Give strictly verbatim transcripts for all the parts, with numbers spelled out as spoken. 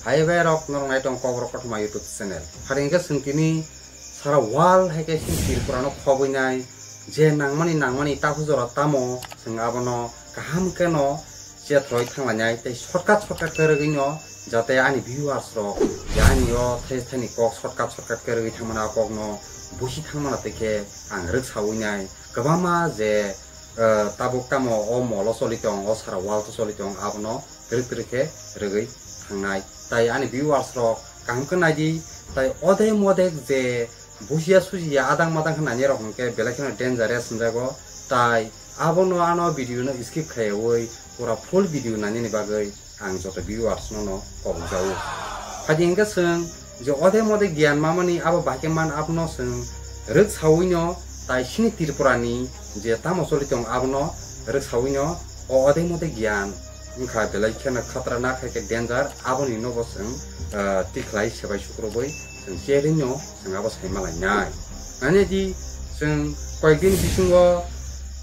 Hai bai rok norok nai tong Kokborok Kothoma YouTube channel. Hari hwnkhe chwng tini sara world hai khe chini Tripura no khobwi nai je nangmani nangmani takhuk jora tamo chwng abono kaham khe no chethroi thanglainai tei shortcut shortcut khe rwgwi no jate ani viewers rok je ani o thai thani kok shortcut shortcut khe rwgwi thangmani a kok no busi thangmani tei khe ang rwksawi nai kwbangma je, eh, tabuk tamo o molo choli tong o sara world o choli tong abono twrwk twrwk khe rwgwi thangnai. Tai ani viewers rok kaham khe naidi, tai odek modek je bujiya sujiya adang madang khe nainai rok hwnkhe belai kheno dangerous hwnjago. Tai abono ano video no skip khaiyawi pura full video nainani bagwi ang joto viewers no no kobokjago. Phaidi hwnkhe chwng je odek modek giyan mamani abo bahai khe man abono chwng rwksawi no tai chini Tripura ni je tamo choli tong abono rwksawi no o odek modek giyan wngkha belai kheno khatranak hai khe danger, aboni nogo chwng, ah, tikhlai sebai sukrubwi chwng cherino chwng abo sai malainai. Nani di chwng koyekdin bisingo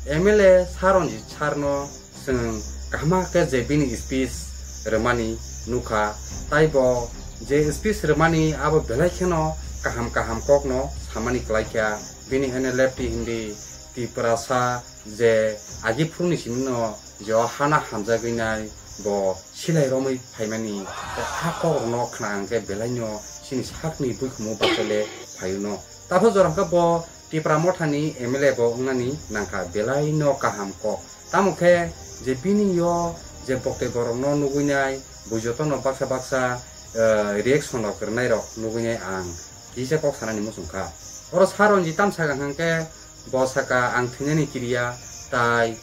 M L A Saronjit Sarno chwng kaham khe je bini speech rwmani nukha, taibo je speech rwmani abo belai kheno kaham kaham kokno samani klaikha. Bini N L F T hindi Tiprasa je agi phuruni simi no je o hana hamjagwi nai bo silai romwi phaimani, tei a kokrokno khna hwnkhe belaino chini sakni buikhumu bachaile phaio no. Tabuk jora hwnkhe bo Tipra Mothani M L A bo wngnani nangkha, belaino kaham kok. Tamo khe je bini yo je bokte borokno nugwi nai, bo jotono baksa baksa, eh, reaction rok rwnai rok nugwi nai ang kisa kok sanani muchung kha. Oro Saronjit tam sakha hwnkhe bo sakha ang thwinani kiriya, tai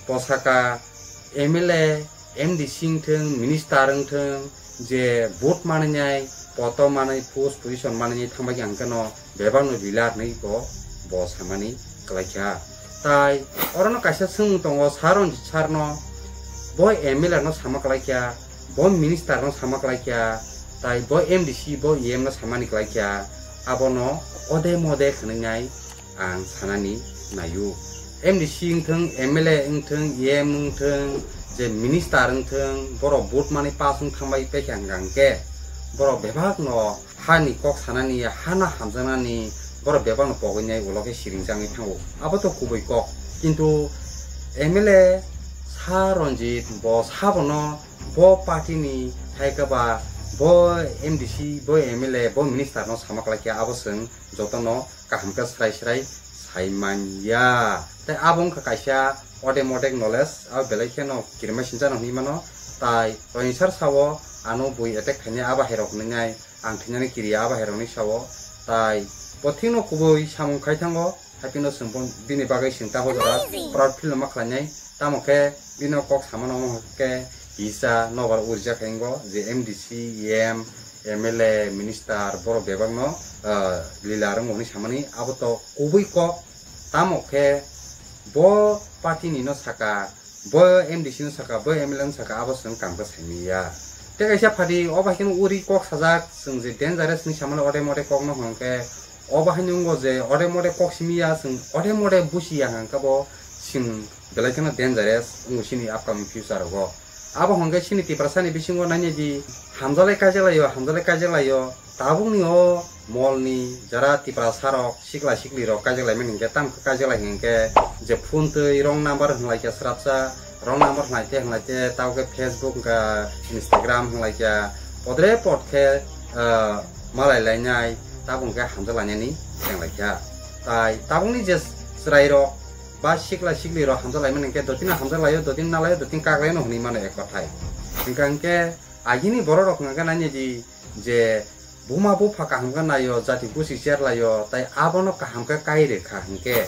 bo sakha M L A, M D C wngthwng, minister wngthwng, je vote manwi nai, poto manwi, post position manwi nai thangbai khe ang kheno bebak no lila hinwi bo, bo samani klaikha. Tai orono kaisa swngmung tongo Saronjit Sarno, bo M L A no sama klaikha, bo minister no sama klaikha, tai bo M D C, bo E M no samani klaikha, abono ode mode hwnwi nai ang sanani naio. M D C wngthwng, M L A wngthwng, E M wngthwng, je minister wngthwng, borok vote manwi pass wng thangbai paikha hwnkha hwnkhe borok bebak no hani kok sanani, hana hamjaknani borok bebak no pogwi nai ulo khe siringjagwi thango. Abo to kubui kok. Kintu M L A Saronjit bo sabono bo party ni hai khe ba bo M D C, bo M L A, bo minister no sama klaikha, abo chwng jotono kaham khe srai srai sai manya. Tei abo wngkha kaisa odek modek knowledge, abo belai kheno kirima sinjano hinwi mano. Tai Royal sir sao ano bui attack khainai abo hai rok hinwi nai, ang thwinani kiriya abo hai rokni sao. Tai bo thikno kubui samung khai thango, haikhe no chwng bo bini bagwi chwng ta hojora proud feel ma khlainai. Tamo khe bino kok samano wngkha khe kisa nobar urijak hingo je M D C, E M, M L A, minister borok bebakno, ah, lila rwngo hwnwi samani, abo to kubui kok. Tamo khe bo party ni no saka, bo M D C no saka, bo M L A no saka, abo chwng kam khe saimanya. Tei kaisa phaidi o bai kheno uri kok sajak, chwng je dangerous hinwi samani odek modek kok no hwnkhe, o bahai ni wngkha je odek modek kok simi ya, chwng odek modek busi ya hwnkhe bo chwng belai kheno dangerous wngo chini upcoming future rogo. Abo hwnkhe chini Tiprasa ni bisingo nainai di, hamjalai kaijaklaio, hamjalai kaijaklaio. Tabuk ni o mol ni jara Tiprasa rok, sikla sikli rok kaijaklaimani hwnkhe, tamo khe kaijaklai hwnkhe je phone twi wrong number hwnlaikha srapsa, wrong number hwnlaite hwnlaite, tabuk khe Facebook wngkha, Instagram hwnlaikha, podre pod khe, ah, malai lainai, tabuk hwnkhe hamjaklainani chenglaikha. Tai tabukni je chwrairok ba sikla siklirok hamjaklaimani hwnkhe dotino hamjaklaio, dotino nalaio, dotino kaklaio no hwnwi mano ek kothai. Hwnkha hwnkhe agini bororok hwnkha khe nainai di je buma bupha kaham khe naio, jati busi cherlaio, tai abono kaham khe kai rwkha hwnkhe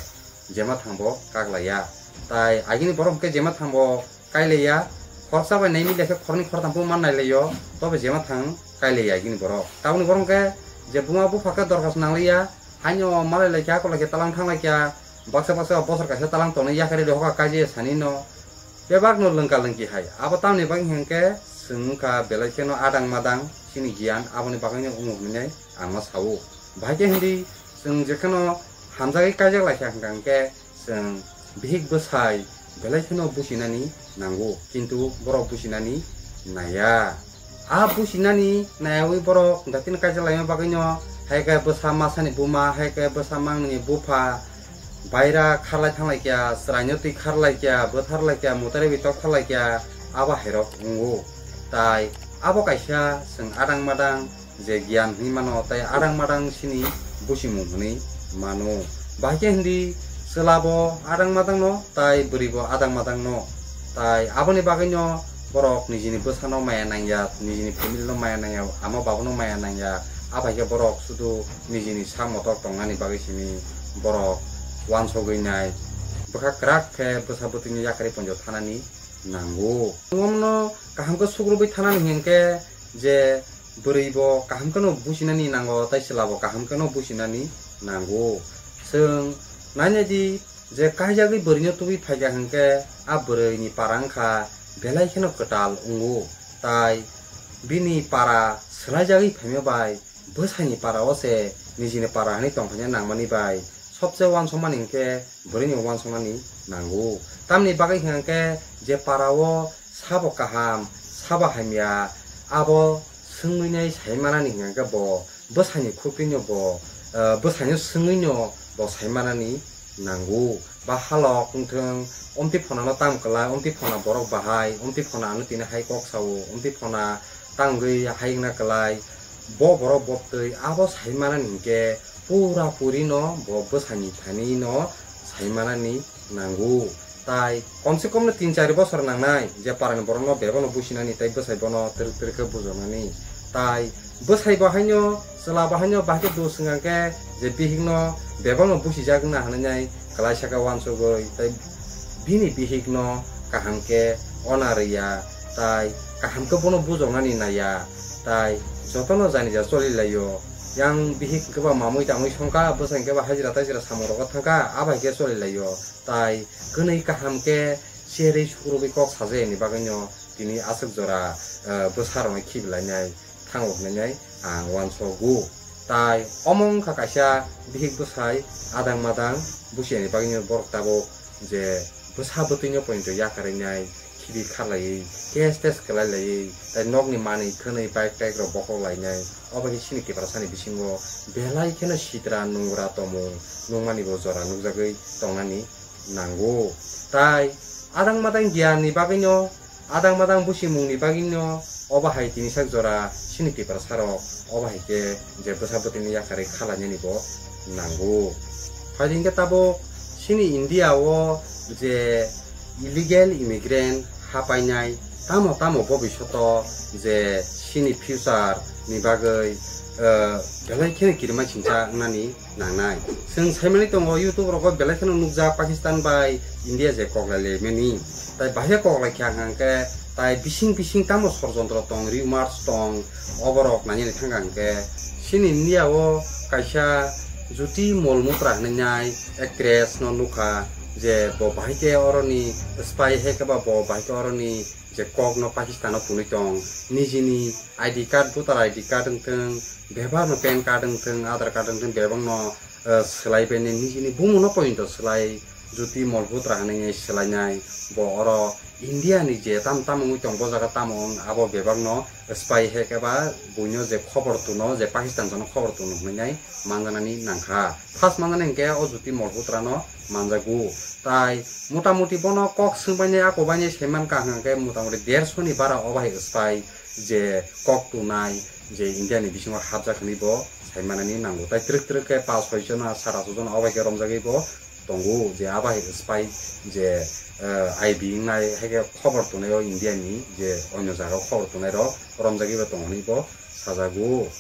jema thangbo kaklaiya. Tai agini borok hwnkhe jema thangbo kailaia, khoroksa bai nai mili khe khoroknwi khoroktham phuru man nailaio, tobo jema thang kailaia agini borok. Tabukni borok hwnkhe je buma bupha khe dorkos nangliya, haino malai laikha, akolai khe talang thang laikha, baksa baksa bosor kaisa talang tonwi yakarwi hoka kaijaya sani no, bebak no lwngka lwngki hai. Abo tamni bagwi hwnkhe chwng wngkha belai kheno adang madang chini giyan, aboni bagwi no wngo hinwi ang ma sao. Bahai khe hindi chwng jekheno hamjagwi kaijak laikha hwnkha hwnkhe, chwng bihik bwsai belai kheno buchinani nango, kintu borok buchinani naiya. A businani naiwi borok datino kaisa laima bagwino, hai khe bwsa masani buma, hai khe bwsa mangni bupha, baira kharlai thanglai kya, chwraino twi kharlai kya, bwtharlai kya, mutarwi tok tharlai kya, abo hairok wngo. Tai abo kaisa chwng adang madang je giyan hwnwi mano, tai adang madang sini busimung hwnwi mano. Bahai khe hindi chwla bo adang madang no, tai bwrwi bo adang madang no. Tai aboni bagwi no borok nijini bwsano maya nangya, nijini family no maya nangya, ama baba no maya nangya. Abai khe borok sudu nijini sak motok tongnani bagwi simi borok wansogwi nai. Bwkha kwrak khe bwsa bwtwini yakarwi ponjo thanani nango. Omono kaham khe sukrubwi thanani hinkhe je bwrwi bo kaham kheno businani nango, tai chwla bo kaham kheno businani nango. Chwng nainai di je kaijagwi bwrwino tubui phaikha hinkhe a bwrwini para wngkha belai kheno kwtal wngo, tai bini para swlaijagwi phaima bai bwsani para o se nijini para hwnwi tongphaina nangmani bai sobse wansokmani hinkhe bwrwini wansoknani nango. Tamni bagwi hwnkhe je para o sabo kaham, sabo hamya, abo swngwi nai sai manani hwnkhe bo bwsani khukti no bo, eh, bwsani swngwi no bo sai manani nango. Ba halok wngthwng, omtwi phonano tamo kwlai, omtwi phona borok bahai, omtwi phona ano tini hai kok sao, omtwi phona tangwi hai wngna kwlai, bo borok bobtwi abo sai manani hinkhe pura puri no bo bwsani thani no sai manani nango. Tai komse kom no tin char bosor nangnai je parani borok no bebak no businani tai bwsai bono twrwk twrwk khe bujonani. Tai bwsai bo haino chwla bo haino bahai khe dos wngkha khe je bihik no bebak no busijak wngna hinwi nai kwlaisa khe wansugwi tai bini bihik no kaham khe ona rwya, tai kaham khe bono bujongnani naiya, tai jotono jani ja choli laio. Yang bihik hwnkhe ba mamui tamui songkha, bwsai hwnkhe ba hajira tajira samung rogo thangkha, abai khe choli laio. Tai kwnwi kaham khe cherwi sukrubwi kok sajayani bagwino tini aswk jora, eh, bwsarokno khibilainai thango hwnwi ang uansogo. Tai omo wngkha kaisa bihik bwsai adang madang busiyani bagwino borok tabuk je bwsa bwtwino poito yakarwi nai khibi kharlaiwi, tes tes kwlai laiwi, tai nokni manwi khwnwi bike tike rok bokhok lainai. Obo khe chini Tiprasani bisingo belai kheno sitra nungra tongmung nukmani bo jora nukjagwi tongnani nango. Tai adang madang giyanni bagwino, adang madang busimungni bagwino obo hai tini sak jora chini Tiprasarok obo hai khe je bwsa bwtwini yakarwi khalainani bo nango. Phaidi hwnkhe tabuk chini India o je illegal immigrant hapainai tamo tamo bobishoto je chini future ni bagwi, eh, belai kheno kirima chingsa wngnani nangnai. Chwng saimani tongo YouTube rogo belai kheno nukjak Pakistan bai India je koklai laimani. Tai bahai koklai kha hwnkhe tai bising bising tamo sorjontro tong, rumors tong, oborok nainani thangkha hwnkhe chini India o kaisa Jyoti Malhotra hwnwi nai actress no nukha je bo bahai khe oroni spy hai khe ba bo bahai khe oroni je kok no Pakistan o tunui tong, nijini I D card, voter I D card wngthwng, bebak no pan card wngthwng, Aadhaar card wngthwng, bebak no, eh, swlai bai nai nijini bumung no poito swlai Jyoti Malhotra hwnwi swlainai. Bo oro India ni je tam tam wngwi tong, bo jaga tamo wng, abo bebak no spy hai khe ba buino je khobor tuno, je Pakistan jono khobor tuno hwnwi nai manjanani nangkha. First manjani hwnkhe o Jyoti Malhotra no manjago. Tai motamuti bono kok swngbainai, akobainai saimankha hwnkhe motamuti derso ni bara o bahai spy je kok tunai je India ni bisingo hapjak hwnwi bo saimanani nango. Tai twrwk twrwk khe pas soi jona, sara soi jona o bai khe romjagwi bo tongo je a bahai spy je, eh, I B wngnai hai khe khobor tunai o India ni je onyo jaga o khobor tunai rok romjagwi bo tongo hwnwi bo sajago.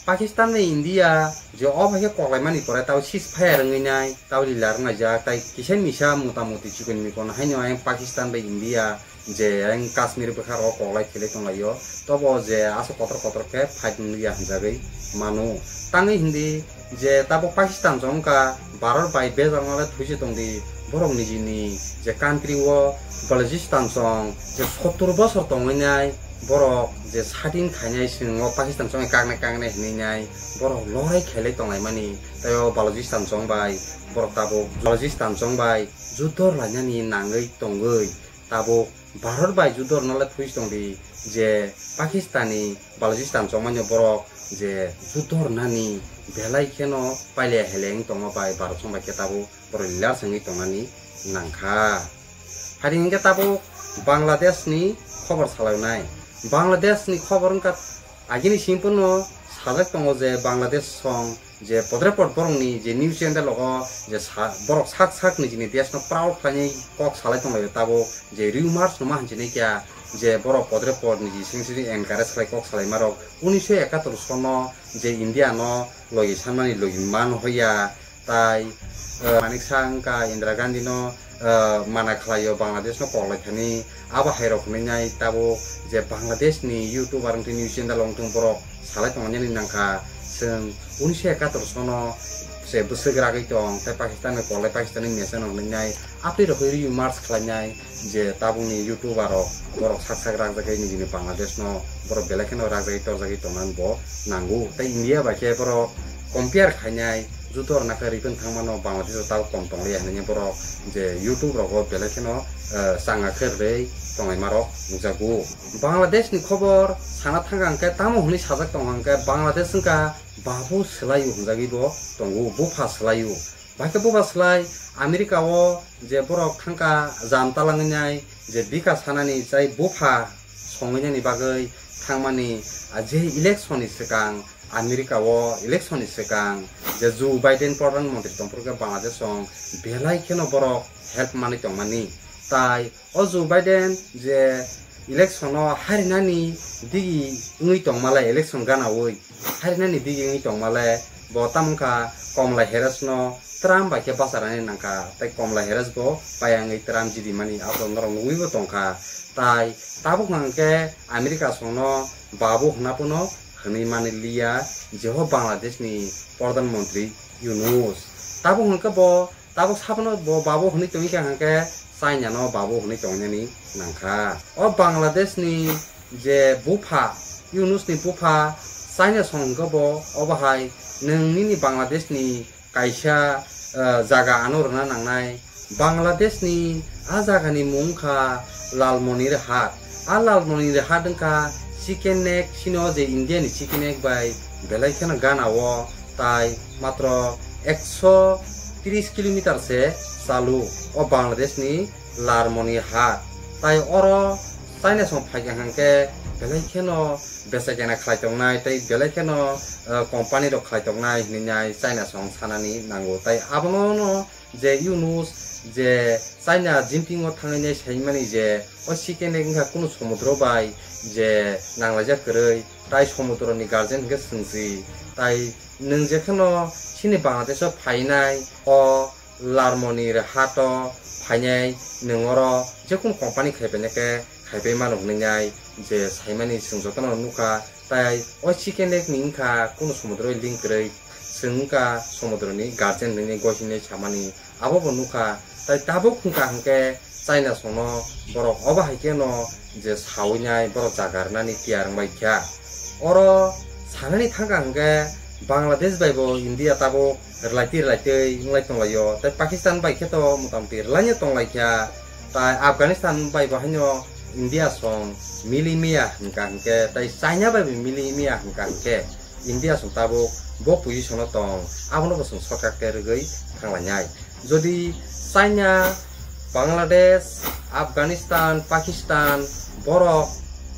Pakistan bai India je o bai khe koklaimani pore tao ceasefire wngwi nai, tao lila rwnglaijak, tai kisa misa motamuti chikon mikon haino ayang Pakistan bai India je ayang Kashmir bwkha rogo koklai khelai tonglaio, tobo je aswk kotor kotor khe fight wngya hwnjagwi mano. Tangwi hindi je tabuk Pakistan chongkha Bharat bai bejak nole thuise tongdi, borok nijini je country o Balochistan chong je sottur bosor tongwi nai, borok je sadin khainai chwng o Pakistan chongwi kaknai kaknai hinwi nai borok lorai khailai tonglaimani, tei o Balochistan chong bai borok tabuk Balochistan chong bai juddo rwlainani nangwi tongwi tabuk Bharat bai juddo rwnale thuis tongdi, je Pakistani Balochistan chongmani borok je judor nani belai kheno pailaya heleng tongma bai Bharat song bai khe tabuk borok lar sengwi tongnani nangkha. Hari hingke tabuk Bangladesh ni khobor salainai. Bangladesh ni khobor wngkha agini singpurno sajak tongo je Bangladesh song je podrepot borokni je news channel logo je sa-, borok sak sak nijini desh no proud khlainai kok salai tonglaio tabuk je rumors no ma hinjinai kya je borok podrepot niji seng seng encourage khlai kok salai marok unisho ekatur sono je India no logi sanmani logi man hoya tai, eh, Manik Saha wngkha Indira Gandhi no, eh, mana khlaio Bangladesh no koklai thani abo hai rok hinwi nai tabuk je Bangladesh ni YouTuber wngtwi news channel wngtwi borok salai tongmani nangkha chwng unisho ekatur sono se bwswk ragwi tong tai Pakistan ni koklai Pakistan ni mesa no hinwi nai atwi rok hinwi march khlainai je tabukni YouTuber rok borok sak sak rakjagwi nijini Bangladesh no borok belai kheno rakjagwi torjagwi tongna bo nango tai India bai khe borok compare khainai jutor nakha ripon thangmano Bangladesh o tabuk kom tongliya hinwi borok je YouTube rogo belai kheno, eh, changa khe rwui tonglaima rok nukjago. Bangladesh ni khobor sana thangkha hwnkhe tamo hwnwi sajak tongo hwnkhe Bangladesh wngkha babu swlaio hwnjagwi bo tongo, bupha swlaio. Bahai khe bupha swlai America o je borok thangkha jam talangwi nai je bika sanani chai bupha songwi nani bagwi thangmani, ah, je election ni swkang America o election ni swkang je Joe Biden pradhan mantri tongphuru khe Bangladesh song belai kheno borok help manwi tongmani. Tai o Joe Biden je election o harinani digi wngwi tongmalai election ganaui harinani digi wngwi tongmale bo tamo wngkha Kamala Harris no Trump bai khe bacharani nangkha tai Kamala Harris bo payangwi Trump jidimani abo norok nugwi bo tongkha tai tabuk hwnkhe America songno babu hwna phano hwnwi mani liya je ho Bangladesh ni Pradhan Mantri Yunus tabuk hwnkhe bo Tabuk sabono bo babu hwnwi tongwi kha hwnkhe China no babu hwnwi tongnani nangkha. O Bangladesh ni je bupha, Yunus ni bupha China song hwnkhe bo obo hai nwng nini Bangladesh ni kaisa, eh, jaga ano rwna nangnai. Bangladesh ni a jaga ni mung wngkha Lalmonir Hat. A Lalmonir Hat wngkha chicken neck, chini o je India ni chicken neck bai belai kheno gana o tai matro ekso tris kilometer se chalu o Bangladesh ni Larmoni Hat. Tai oro China song phaikha hwnkhe belai kheno becha kena khlai tongnai tei belai kheno, eh, company rok khlai tongnai hinwi nai China song sanani nango. Tai abono no je Yunus je China Jinping o thangwi nai saimani je o chicken neck wngkha kunu somudro bai je nanglaijak kwrwi tai somudro ni guardian hwnkhe swngsi tai nwng jekheno chini Bangladesh o phainai o Larmoni Hat o phainai nwng oro jekunu company khaipaina khe khaipai mano hwnwi nai je saimani chwng jotono nukha. Tai o chicken neck ni wngkha kunu somudro link kwrwi, chwng wngkha somudro ni guardian hwnwi gosini samani abo bo nukha. Tai tabuk wngkha hwnkhe China songno borok obo hai kheno je sawi nai borok jaga rwnani tiyar wngbai kha. Oro sanani thangkha hwnkhe Bangladesh bai bo India tabuk rwlaitwi rwlaitwi wnglai tonglaio, tei Pakistan bai khe to motamoti rwlaino tonglaikha, tai Afghanistan bai bo haino India song mili miya hwnkha hwnkhe, tei China bai bo mili miya hwnkha hwnkhe India song tabuk bo position o tong, abono bo chwng shortcut khe rwgwi thanglainai. Jodi China, Bangladesh, Afghanistan, Pakistan borok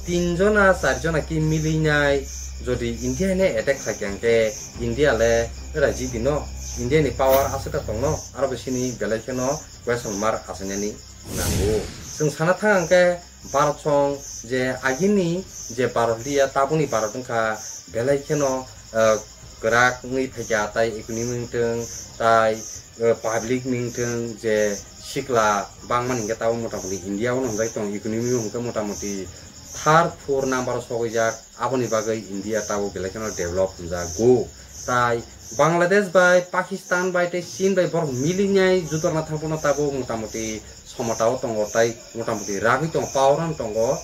tin jona, char jona ki milinai jodi India ne attack khaikha hwnkhe India le raji dino, India ni power aswk tongno, aro bo sini belai kheno question mark achainani nango. Chwng sana thang hwnkhe Bharat song je agini je Bharat liya tabuni Bharat wngkha belai kheno, eh, kwrak wngwi phaikha, tai economy wngtwng tai, eh, public wngtwng je sikla bangmani hwnkhe tabuk motamoti India o hwnjak tongo, economy o hwnkhe motamoti third, fourth number o sogwijak. Aboni bagwi India tabuk belai kheno develop hwnjago. Tai Bangladesh bai, Pakistan bai tei Chin bai borok milinai jutorna thangphano tabuk motamoti somata o tongo tai motamoti ragwi tongo, power o tongo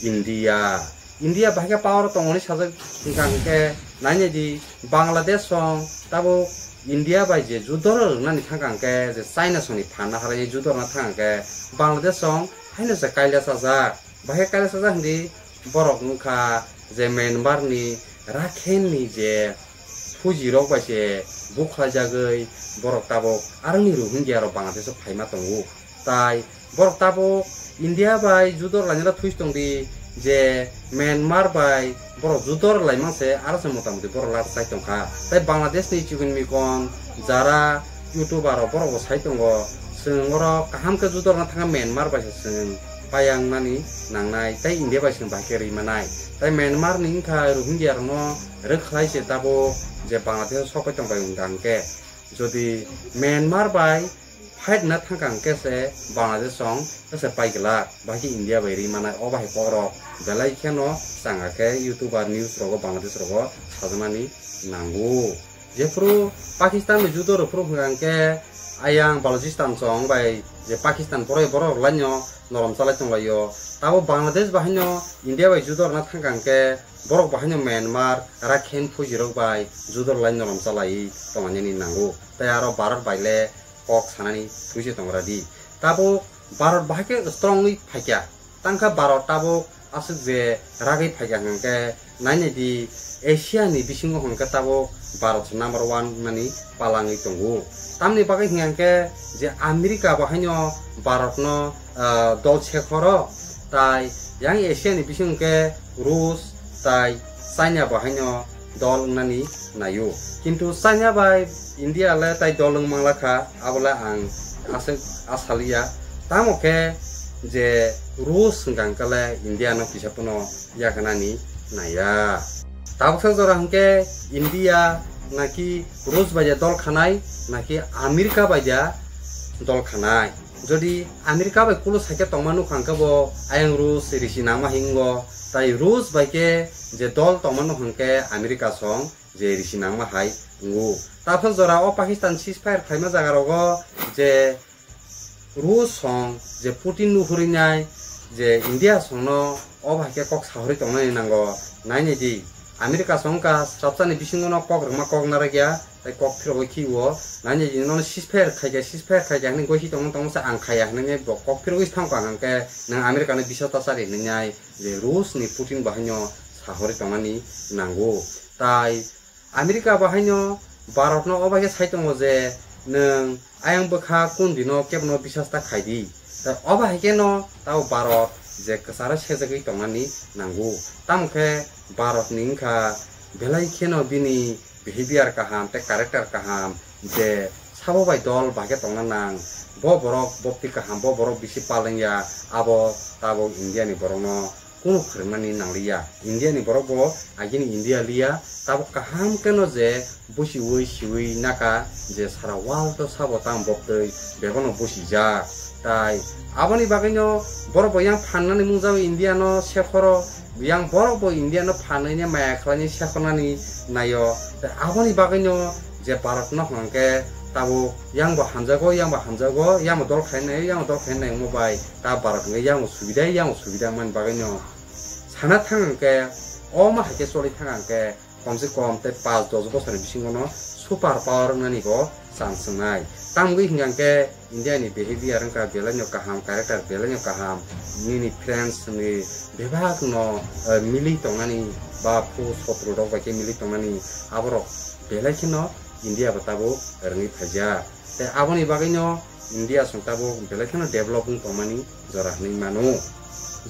India. India bahai khe power o tongo hinwi sajak hwnkha hwnkhe nainai di Bangladesh song tabuk India bai je judo rwnani thangkha hwnkhe je China songni phanna halai judo rwna thangkha hwnkhe Bangladesh song haino se kaila chajak. Bahai kaila sajak hindi Borok wngkha je Myanmar ni Rakhine ni je Fuji rok bai se bukhlaijagwi borok tabuk aroni Rohingya rok Bangladesh o phaima tongo. Tai borok tabuk India bai judor lainani thui tongdi je Myanmar bai borok judor laimang se aro se motamoti borok lak chai tongkha. Tai Bangladesh ni chikon mikon jara YouTuber rok borok bo sai tongo, chwng oro kaham khe judor na thangkha Myanmar bai se chwng payang nani nangnai tei India bai chwng bahai khe ri manai. Tai Myanmar ni wngkha Rohingya rokno rwkhlai se tabuk je Bangladesh o sok pai tong bai wngkha hwnkhe. Jodi Myanmar bai fight na thangkha hwnkhe se Bangladesh song se pai glak, bahai khe India bai ri manai. O bahai borok belai kheno changa khe YouTuber news rogo Bangladesh rogo sajaknani nango. Jephru Pakistan ni judo rok phuru hwnkha hwnkhe ayang Balochistan song bai je Pakistan borok borok laino norom chalai tonglaio. Tabo Bangladesh bahaino India bai judo rwna thangkha hwnkhe borok bahaino Myanmar, Rakhine Fuji rok bai judo rwlai norom chalai tongmani nango. Tai aro Bharat bai le kok sanani thwi se tongra di. Tabuk Bharat bahai khe strong wi phaikha. Tangkha Bharat tabuk aswk je ragwi phaikha hwnkhe nainai di Asia ni bisingo hwnkhe tabuk Bharat se number one mani palangwi tongo. Tamni bagwi hwnkhe je America bahaino Bharat no, ah, dol sekhoro tai yang Asia ni bisingo hwnkhe Rus tai China bahaino dol wngnani naio. Kintu China bai India le tai dol wng manglakha, abo le ang aswk asaliya. Tamo khe je Rus hwnkha hwnkhe le India no kisa phano yakhnani naiya. Tabuksa jora hwnkhe India naki Rus bai de dol khanai, naki America bai de dol khanai. Jodi America bai kulo saikhe tongma nukha hwnkhe bo ayang Rus risi nangma hingo, tai Rus bai khe je dol tongma nukha hwnkhe America song je risi nangma hai wngo. Tabuksa jora o Pakistan ceasefire khlaima jaga rogo je Rus song je Putin nuhurwi nai je India songno o bahai khe kok sahorwi tongnani nango. Nainai di, America song wngkha swrapsani bisingono kok rwma kok narwkya, tai kok phirogwi khiwo. Nainai di, nono ceasefire khaikha, ceasefire khaikha hwnwi goi si tongma tongma se ang khaiya hwnwi bo kok phirogwi thangkha hwnkhe nwng America no bisas ta chari hwnwi nai je Rus ni Putin bahaino sahorwi tongnani nango. Tai America bahaino Bharat no o bai khe sai tongo je nwng ayang bwkha kundi no kebono bisas ta khai di. Tai o bahai khe no tabo Bharat je kwcharo sejagwi tongnani nango. Tamo khe Bharat ni wngkha belai kheno bini behavior kaham tei character kaham je sabo bai dol bahai khe tongna nang. Bo borok bopti kaham, bo borok bisi palengya, abo tabuk India ni borok no kunu phwrwngmani nangliya. India ni borok bo agini India liya, tabuk kaham kheno je busiwi siwi naka je sara world o sabo tamo boptwi bebakno busijak. Tai aboni bagwino borok bo yang phannani mungjago India no sekhoro, yang borok bo India no phanwi ne maya khlaini sekhornani naio. Tai aboni bagwino je Bharat no hwnkhe tabuk yang bo hamjago, yang bo hamjago, yang bo dol khainai, yang bo dol khainai wngma bai ta Bharat hwnkhe yang bo subida, yang bo subida wngmani bagwino sana thang hwnkhe, omo hai khe choli thang hwnkhe, komse kom tei paanch dos bosor ni bisingo no super power wngnani bo chance wngnai. Tamgwi hwnkha hwnkhe India ni behavior wngkha belai no kaham, character belai no kaham, nini friends ni bebak no, eh, mili tongnani ba phu sotru rok bai khe mili tongnani, aborok belai kheno India bo tabuk rwngwi phaijak. Tei aboni bagwino India song tabuk belai kheno develop wng tongmani jora hwnwi mano.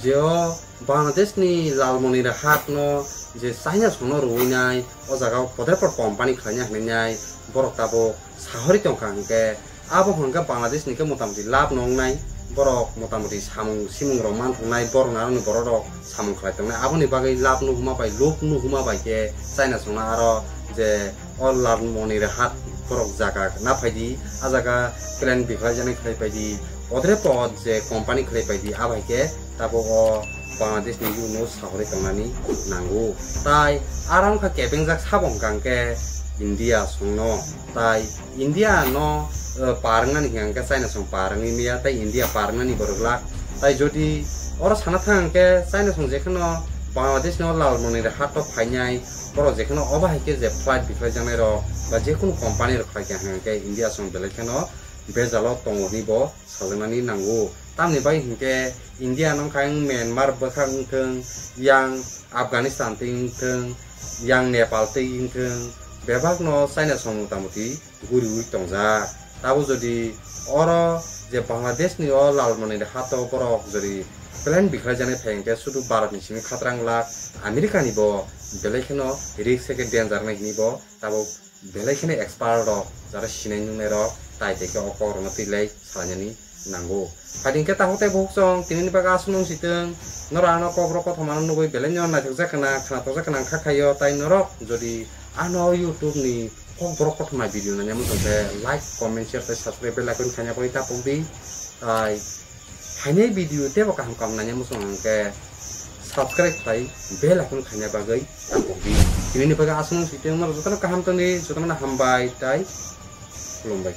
Je o Bangladesh ni Lalmonira hat no je China song no rwui nai, o jaga o podre pod company khlaina hwnwi nai, borok tabuk sahori tongkha hwnkhe, abo hwnkhe Bangladesh ni khe motamoti lab no wngnai, borok motamoti samung simung rok man thungnai, borok narwkni borok rok samung khlai tongnai. Aboni bagwi lab nuhuma bai, lub nuhuma bai khe China songno aro je o Lalmonira hat borok jaga na phaidi, a jaga plan bikhlai jani khlai paidi, podre pod je company khlai paidi, a bai khe tabuk o Bangladesh ni youth no sahori tongnani nango. Tai aro wngkha kebengjak sabo hwnkha hwnkhe India songno. Tai India no, eh, par wngnani hwnkha hwnkhe China song par wngwi maya, tai India par wngnani bo rwglak. Tai jodi oro sana thang hwnkhe China song jekheno Bangladesh no Lalmonira hat o phainai, borok jekheno obo hai khe je flight bikhlai jaknai rok ba jekhunu company rok khlai kha hwnkhe India song belai kheno bejalo tongo hinwi bo sajaknani nango. Tamni bai hinkhe India no wngkha Myanmar bwkhak wngthwng, yang Afghanistan twi wngthwng, yang Nepal twi wngthwng, bebakno China song mota moti guriwi tongjak. Tabuk jodi oro je Bangladesh ni o Lalmonir hato borok jodi plan bikhlai jani phai hinkhe sudu Bharat ni simi khatrang lak, America ni bo belai kheno risk se khe danger nai hini bo tabuk belai kheno expert rok jara sinai nungnai rok tai tei khe o kok rokno twi lai salainani nango. Phai hinkhe tabuk tei buhuk chong tini ni bagwi aswk nung sitwng norok ano kok rok kothoma no nugwi belai no naithok jak khna khna tok jak khna kha khaio tai norok jodi ano YouTube ni kok borok kothoma video nanya muchung khe like, comment, share tei subscribe bell icon khaina bagwi tapok di. Tai hainai video tebo kaham kaham nanya muchung hwnkhe subscribe tai bell icon khaina bagwi tapok di. Tini ni bagwi aswk nung sitwng norok jotono kaham tongdi, jotono hambai tai khulumbai.